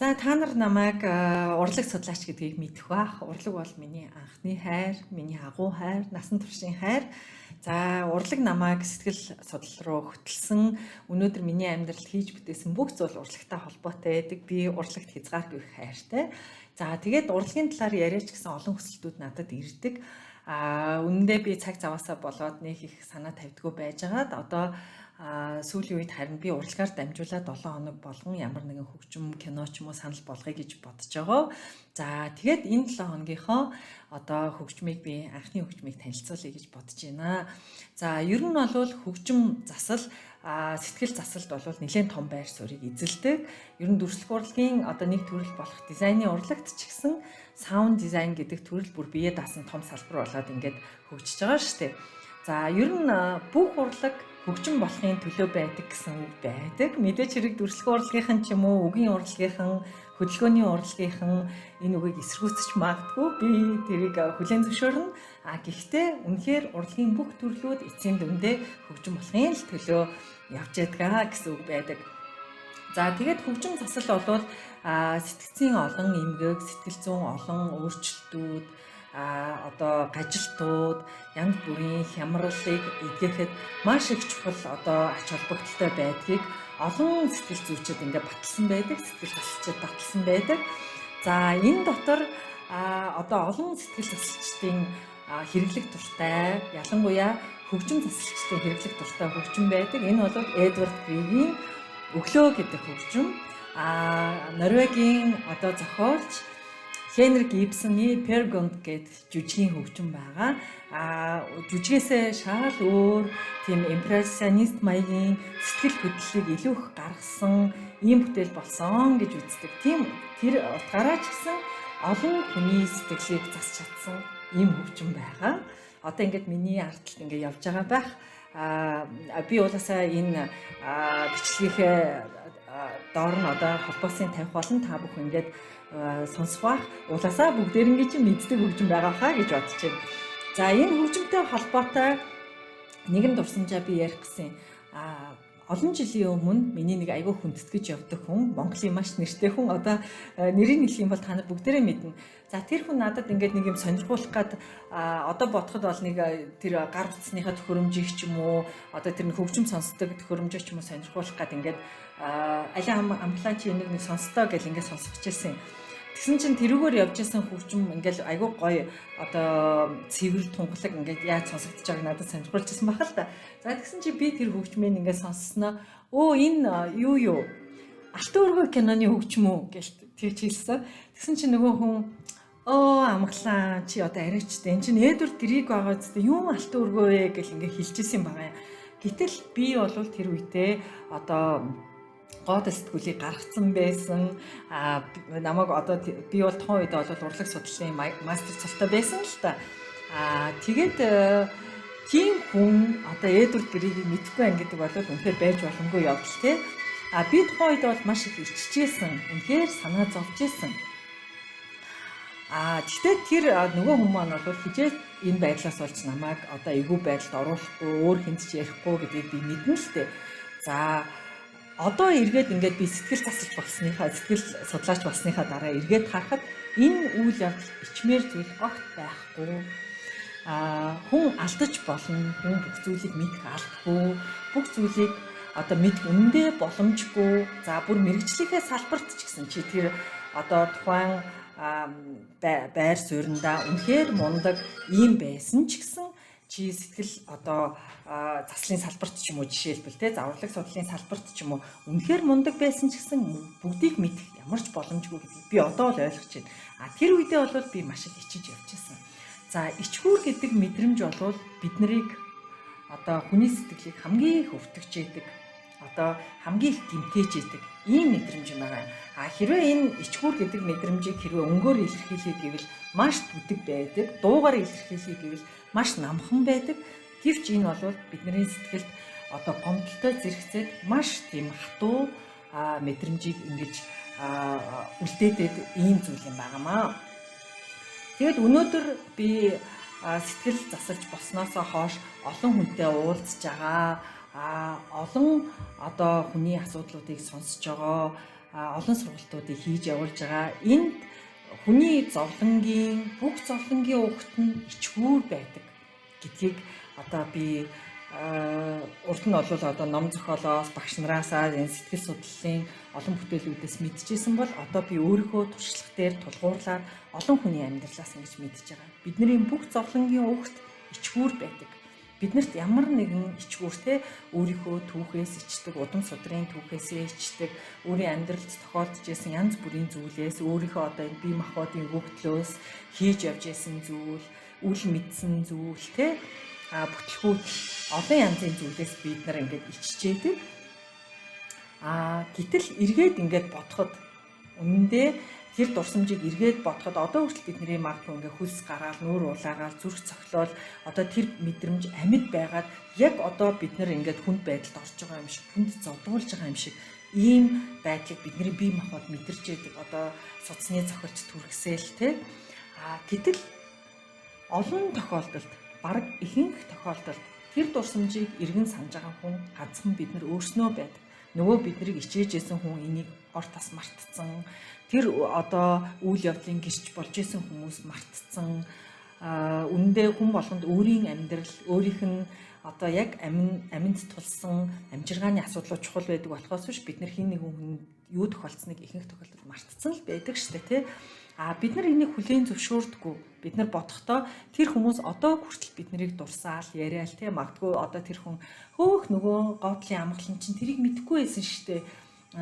За, та нар намайг урлаг судлаач гэдгийг мэдэх бах. Урлаг бол миний анхны хайр, миний агуу хайр, насан туршийн хайр. За, урлаг намайг сэтгэл судлал руу хөтөлсөн. Өнөөдөр миний амьдралд хийж бүтээсэн бүх зүйл урлагтай холбоотой байдаг. Би урлагт хязгааргүй их хайртай. За, тэгээд урлагийн талаар яриач гэсэн олон хүсэлтүүд надад ирдэг. Үнэндээ би цаг заваасаа болоод нэг их санаа тавьдгүй байжгаад одоо сүүлийн үед харин би урлагаар дамжуулаад 7 хоног болгон ямар нэгэн хөгжим, кино ч юм уу санал болгоё гэж бодож байгаа. За, тэгээд энэ 7 хоногийнхоо одоо хөгжмийг би анхны хөгжмийг танилцуулъя гэж бодож байна. За, ер нь бол хөгжим засал, сэтгэл засалд бол нэлээд том байр суурийг эзэлдэг. Ер нь дүрслэх урлагийн одоо нэг төрөл болох дизайны урлагт ч гэсэн sound design гэдэг төрөл бүр бие даасан том салбар болоод ингээд хөгжиж байгаа шүү дээ. За, ер нь бүх урлаг хөгжим болохын төлөө байдаг гэсэн үг байдаг. Мэдээж хэрэг дүрслэх урлагийнхан ч юм уу, үгийн урлагийнхан, хөдөлгөөний урлагийнхан энэ үгийг эсэргүүцэж магадгүй. Би тэрийг хүлээн зөвшөөрнө. Гэхдээ үнэхээр урлагийн бүх төрлүүд эцсийн дүндээ хөгжим болохын л төлөө явж ядгаа гэсэн үг байдаг. За, тэгээд хөгжим засал бол сэтгцийн олон эмгэг, сэтгэл зүйн олон өөрчлөлтүүд, одоо гажилтууд, янз бүрийн хямралыг эдгэхэд маш их чухал одоо ач холбогдолтой байдгийг олон сэтгэл зүйчид ингээд баталсан байдаг, сэтгэл засалчид баталсан байдаг. За, энэ дотор одоо олон сэтгэл засалчдын хэрэглэх дуртай, ялангуяа хөгжим засалчдын хэрэглэх дуртай хөгжим байдаг. Энэ бол Эдвард Григийн "Өглөө" гэдэг хөгжим. Норвегийн одоо зохиолч Хенрик Ибсений "Пер Гюнт" гэдэг жүжигийн хөгжим байгаа. Жүжигээсээ шал өөр тийм импрессионист маягийн сэтгэл хөдлөлийг илүү их гаргасан ийм бүтээл болсон гэж үздэг. Тийм тэр утгаараа ч гэсэн олон хүний сэтгэлийг засч чадсан ийм хөгжим байгаа. Одоо ингээд миний ард талд ингээд явж байгаа байх. Би угаасаа энэ бичлэгийнхээ доор нь одоо холбоосын тавих болон та бүхэн ингээд сонсох бах. Угаасаа бүгдээрингээ чинь мэддэг хөгжим байгаа хаа гэж бодож байна. За, энэ хөгжимтэй холбоотой нэгэн дурсамжаа би ярих гэсэн. Олон жилийн өмнө миний нэг айгүй хүндэтгэж явдаг хүн, Монголын маш нэртэй хүн, одоо нэрийг хэлэх юм бол та нар бүгдээрээ мэднэ. За, тэр хүн надад ингээд нэг юм сонирхуулах гад, одоо бодоход бол нэг тэр гар утасныхаа төхөөрөмжийг ч юм уу, одоо тэр нэг хөгжим сонсдог төхөөрөмжийг ч юм уу сонирхуулах гад ингээд "Алин амглаа, чи энийг нэг сонсдоо" гэл ингээд сонсгож байсан. Тэгсэн чинь тэрүүгээр явж исэн хөгжим ингээл айгүй гоё одоо цэвэр тунгалаг ингээд яаж сонсогдож байгааг надад сонирхуулчихсан байх л та. За, тэгсэн чинь би тэр хөгжмийг ингээд сонссноо "Өө, энэ юу юу Алтан өргөө киноны хөгжим үү?" гэж тэгж хэлсэн. Тэгсэн чинь нөгөө хүн "Өө, амгалан, чи одоо арайчтай, энэ чинь Эдвард Григ байгаа зү, юм Алтан өргөө вэ?" гэл ингээд хэлчихсэн юм байгаа юм. Гэтэл би бол тэр үедээ одоо гоод сэтгүүлийг гаргацсан байсан. Намайг одоо би бол тухайн үед бол урлаг судлалын мастер цолтой байсан л та. Тэгээд тийм хүн одоо Эдвард Григийг мэдэхгүй байх гэдэг бол үнэхээр байж боломгүй явдал, тий. Би тухайн үед бол маш их иччихсэн. Үнэхээр санаа зовж исэн. Гэхдээ тэр нөгөө хүн маань бол хижээ энэ байдлаас болж намайг одоо эвгүй байдалд оруулахгүй, өөр хүнд ч ярихгүй гэдгийг би мэднэ л дээ. За, одоо эргээд ингээд би сэтгэл засалж болсныхаа, сэтгэл судлаач болсныхаа дараа эргээд харахад энэ үйл явдал ичмээр зүйл огт байхгүй. Хүн алдаж болно, хүн бүх зүйлийг мэдэх албагүй, бүх зүйлийг одоо мэдэх үнэндээ боломжгүй. За, бүр мэргэжлийнхээ салбарт ч гэсэн чи тэр одоо тухайн байр суурьндаа үнэхээр мундаг ийм байсан ч гэсэн чи сэтгэл одоо заслын салбарт ч юм уу, жишээлбэл, те, урлаг судлалын салбарт ч юм уу үнэхээр мундаг байсан ч гэсэн бүгдийг мэдэх ямар ч боломжгүй гэдгийг би одоо л ойлгож байна. Тэр үедээ бол би маш их ичиж явж байсан. За, ичхүүр гэдэг мэдрэмж бол бид нарыг одоо хүний сэтгэлийг хамгийн их өвтгөж, одоо хамгийн их гэмтээж идэг ийм мэдрэмж юм байгаа. Хэрвээ энэ ичхүүр гэдэг мэдрэмжийг хэрвээ өнгөөр илэрхийлье гэвэл маш бүдэг байдаг, дуугаар илэрхийлье гэвэл маш намхан байдаг. Гэвч энэ бол бидний сэтгэлд одоо гомдолтой зэрэгцээд маш тийм хатуу мэдрэмжийг ингэж үлдээдэг ийм зүйл юм байгаамаа. Тэгэд өнөөдөр би сэтгэл засалж болсноосоо хойш олон хүнтэй уулзж байгаа, олон одоо хүний асуудлуудыг сонсож байгаа. олон сургалтуудыг хийж явуулж байгаа. Энд хүний зовлонгийн, бүх зовлонгийн угт нь ичгүүр байдаг гэдгийг одоо би урд нь бол одоо ном зохиолоос, багш нараасаа энэ сэтгэл судлалын олон бүтээлүүдээс мэдчихсэн бол одоо би өөрийнхөө туршлага дээр тулгуурлаад олон хүний амьдралаас ингэж мэдж байгаа. Бидний бүх зовлонгийн угт ичгүүр байдаг. Биднэрт ямар нэгэн ичгүүр те өөрийнхөө түүхээс ичдэг, удам судрын түүхээсээ ичдэг, өөрийн амьдралд тохиолдож исэн янз бүрийн зүйлээс, өөрийнхөө одоо энэ бие махбодын өгөгдлөөс хийж явж исэн зүйл, үл мэдсэн зүйл те бүтлгүүт олон янзын зүйлээс бид нар ингээд ичжээдэг. Гэтэл эргээд ингээд бодоход үнэндээ тэр дурсамжийг эргээд бодоход одоо хүртэл бидний магадгүй ингээ хөлс гараал, нүүр улаагаал, зүрх цохлоол одоо тэр мэдрэмж амьд байгаад яг одоо бид нар ингээд хүнд байдалд орж байгаа юм шиг, хүнд зодуулж байгаа юм шиг ийм байдлыг бидний бие махбод мэдэрч яадаг. Одоо судасны зохилт түргсээл те. Гэтэл олон тохиолдолд, бараг ихэнх тохиолдолд тэр дурсамжийг эргэн санаж байгаа хүн ганцхан бид нар өөрснөө байдаг. Нөгөө биднийг ичээж исэн хүн энийг ор тас мартцсан. Тэр одоо үйл явдлын гэрч болж исэн хүмүүс мартцсан. Үнэндээ хүн болгонд өөрийн амьдрал, өөрийнх нь одоо яг аминд тулсан амжиргааны асуудлууд чухал байдаг болохоос биш бид нар хин нэгэн хүн юу тохиолдсныг ихэнх тохиолдолд мартцсан л байдаг шүү дээ, тий. Бид нар энийг хүлээн зөвшөөрдөггүй. Бид нар бодохдоо тэр хүмүүс одоо хүртэл бид нарыг дурсаал, яриал тий, магадгүй одоо тэр хүн хөөх нөгөө гоодлын амгалан чинь тэрийг мэдэхгүй байсан шүү дээ.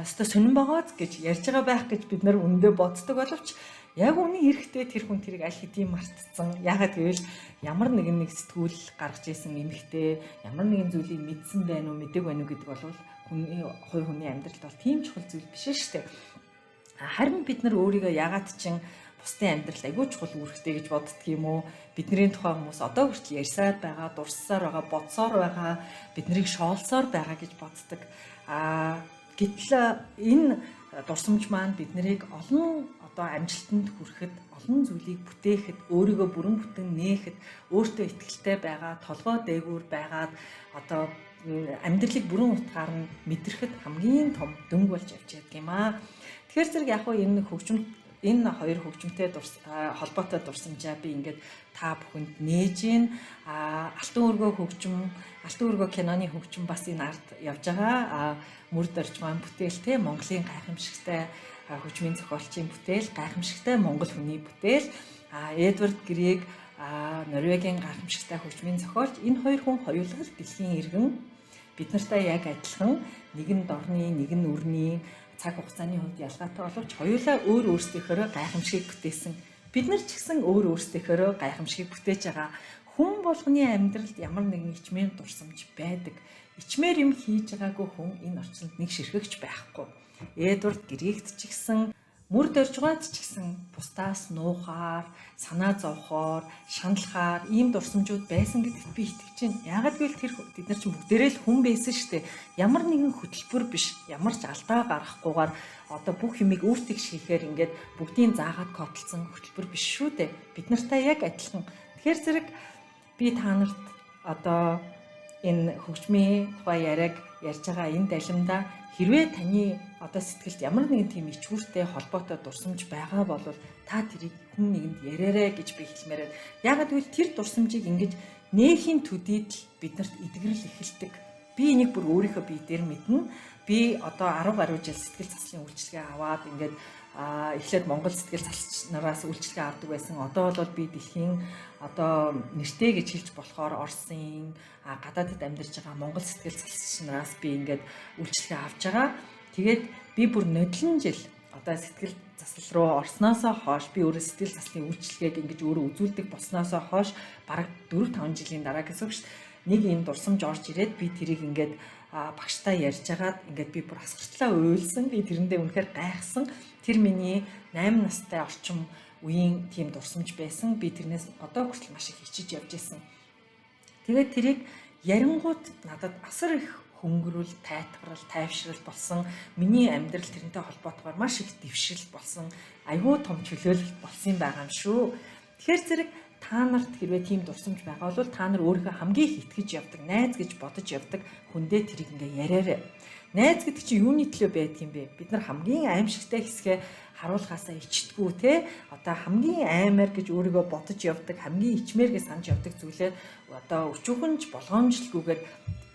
Өстой сонирн байгааз гэж ярьж байгаа байх гэж бид нар үнэндээ боддог боловч яг үнэн эрэхтэй тэр хүн тэрийг аль хэдийн мартцсан. Яагаад гэвэл ямар нэгэн нэг сэтгүүл гаргаж исэн эмэгтэй ямар нэгэн зүйлийг мэдсэн байна уу, мэдээг байна уу гэдэг бол хүний хувь хүний амьдралд бол тийм чухал зүйл биш шүү дээ. Харин бид нар өөрийгөө ягаад чин бусдын амьдрал айгүй чухал үүрэгтэй гэж боддөг юм уу? Бидний тухай хүмүүс одоо хүртэл ярьсаар байгаа, дурссаар байгаа, бодсоор байгаа, биднийг шоолсоор байгаа гэж боддог. Гэтэл энэ дурсамж маань биднийг олон одоо амжилтанд хүрэхэд, олон зүйлийг бүтээхэд, өөрийгөө бүрэн бүтэн нээхэд, өөртөө ихтэй байгаа, толгой дээгүүр байгаад одоо амьдралыг бүрэн утгаар нь мэдрэхэд хамгийн том дөнгө болж явж байдаг юм аа. Тэгэхээр зэрэг яг хуу энэ хөгжим, энэ хоёр хөгжмөнтэй холбоотой дурсамжаа би ингээд та бүхэнд нээж гин. Алтан өргөө хөгжим, Алтан өргөө киноны хөгжим бас энэ ард явж байгаа. Мөр доржман бүтээл те, Монголын гайхамшигтай хөгжмийн зохиолчийн бүтээл, гайхамшигтай монгол хүний бүтээл. Эдвард Григ, Норвегийн гайхамшигтай хөгжмийн зохиолч. Энэ хоёр хүн хоёулаа л дэлхийн иргэн, бид нартай яг адилхан, нэг нь дорны, нэг нь өрний, цаг хугацааны хувьд ялгаатай боловч хоёулаа өөр өөрсдийнхөөрөө гайхамшигыг бүтээсэн. Бид нар ч гэсэн өөр өөрсдийнхөөрөө гайхамшигыг бүтээж байгаа. Хүн болгоны амьдралд ямар нэгэн ичмээр дурсамж байдаг. Ичмээр юм хийж байгаагүй хүн энэ орчинд нэг ширхэгч байхгүй. Эдвард Григт ч гэсэн, мөр доржгойд ч гэсэн бусдаас нуухаар, санаа зовхоор, шаналхаар ийм дурсамжууд байсан гэдэгт би итгэж байна. Яагаад гэвэл тэр бид нар чинь бүгдээрээ л хүн байсан шүү дээ. Ямар нэгэн хөтөлбөр биш, ямар ч алдаа гаргахгүйгээр одоо бүх юмыг өөртөө шийхээр ингээд бүгдийн заагаад кодлсон хөтөлбөр биш шүү дээ. Бид нартай яг адилхан. Тэгэхээр зэрэг би та нарт одоо энэ хөгжмийн тухай яриаг ярьж байгаа энэ далимдаа хэрвээ таны одоо сэтгэлд ямар нэгэн тийм ичгүүртэй холбоотой дурсамж байгаа бол та тэрийг хүн нэгэнд яриарай гэж би хэлмээр байна. Яагаад гэвэл тэр дурсамжийг ингэж нээхийн төдийд л биднэрт эдгэрэл эхэлдэг. Би энийг бүр өөрийнхөө бие дээр мэднэ. Би одоо 10 гаруй жил сэтгэл заслын үйлчилгээ аваад ингээд эхлээд Монгол сэтгэл засалч нараас үйлчилгээ авдаг байсан. Одоо бол би дэлхийн одоо нэртэй гэж хэлж болохоор Оросын, гадаадд амьдарч байгаа Монгол сэтгэл засалч нараас би ингээд үйлчилгээ авч байгаа. Тэгээд би бүр нодлон жил одоо сэтгэл засал руу орсноосоо хойш, би өөрөө сэтгэл заслын үйлчилгээг ингэж өөрөө үзүүлдэг болсноосоо хойш бараг 4 5 жилийн дараа гэсэн үг шүү дээ. Нэг ийм дурсамж орж ирээд би тэрийг ингээд багштай ярьж хагаад ингээд би бүр асгартлаа уйлсан. Би тэрэндээ үнэхээр гайхсан. Тэр миний 8 настай орчим үеийн тийм дурсамж байсан. Би тэрнээс одоо хүртэл маш их хичиж явж исэн. Тэгээд тэрийг ярингууд надад асар их хөнгөрөл, тайтгарал, тайвшрал болсон. Миний амьдрал тэрнтэй холбоотойгоор маш их дэвшил болсон. Айгүй том чөлөөлөлт болсон юм байгаа юм шүү. Тэгэхээр зэрэг та нарт хэрвээ тийм дурсамж байгаа бол та нар өөрийнхөө хамгийн их итгэж явдаг, найз гэж бодож явдаг хүндээ тэрийг ингээ яриарай. Найз гэдэг чинь юуны төлөө байдаг юм бэ? Бид нар хамгийн аимшигтай хэсгээ харуулхаасаа ичдэггүй те, одоо хамгийн аймаар гэж өөрийгөө бодож явдаг, хамгийн ичмээр гэж санаж явдаг зүйлээ одоо өчүүхэн ч болгоомжлгүйгээр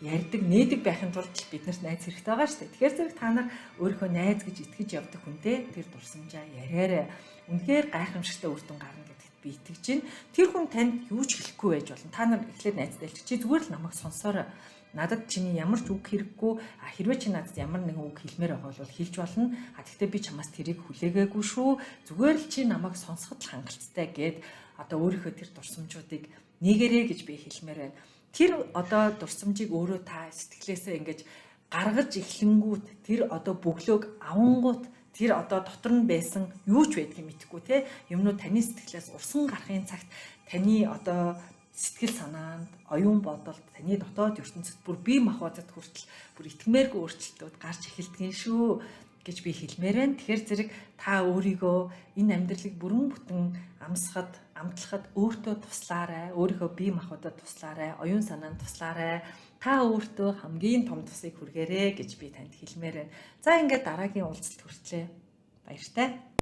ярьдаг, нээдэг байхын тулд бид нарт найз хэрэгтэй байгаа шүү дээ. Тэгэхээр зэрэг та нар өөрийнхөө найз гэж итгэж явдаг хүнтэй тэр дурсамжаа яриарай. Үнэхээр гайхамшигтай үр дүн гарна гэдэгт би итгэж байна. Тэр хүн танд юу ч хэлэхгүй байж болно. Та нар эхлээд найзтай хэлчих. Чи зүгээр л намайг сонсоорой. Надад чиний ямар ч үг хэрэггүй. А хэрвээ чи надад ямар нэгэн үг хэлмээр байгаа бол хэлж болно. А тэгтээ би чамаас тэрийг хүлээгээгүй шүү. Зүгээр л чи намайг сонсоход л хангалттай гээд одоо өөрийнхөө тэр дурсамжуудыг нэгэрээ гэж би хэлмээр байна. Тэр одоо дурсамжийг өөрөө та сэтгэлээсээ ингэж гаргаж эхлэнгүүт, тэр одоо бөглөөг авангуут, тэр одоо дотор нь байсан юу ч байдгийг мэдэхгүй те, юмнууд таны сэтгэлээс урсан гарахын цагт таны одоо сэтгэл санаанд, оюун бодолд, таны дотоод ертөнцид, бүр бие махбодод хүртэл бүр итгэмээргүй өөрчлөлтүүд гарч эхэлдэг юм шүү гэж би хэлмээр байна. Тэгэхээр зэрэг та өөрийгөө энэ амьдралыг бүрэн бүтэн амсахад, амтлахад өөртөө туслаарай, өөрийнхөө бие махбодод туслаарай, оюун санаанд туслаарай. Та өөртөө хамгийн том тусыг хүргээрэй гэж би танд хэлмээр байна. За, ингээд дараагийн уулзалт хүртлээ. Баяртай.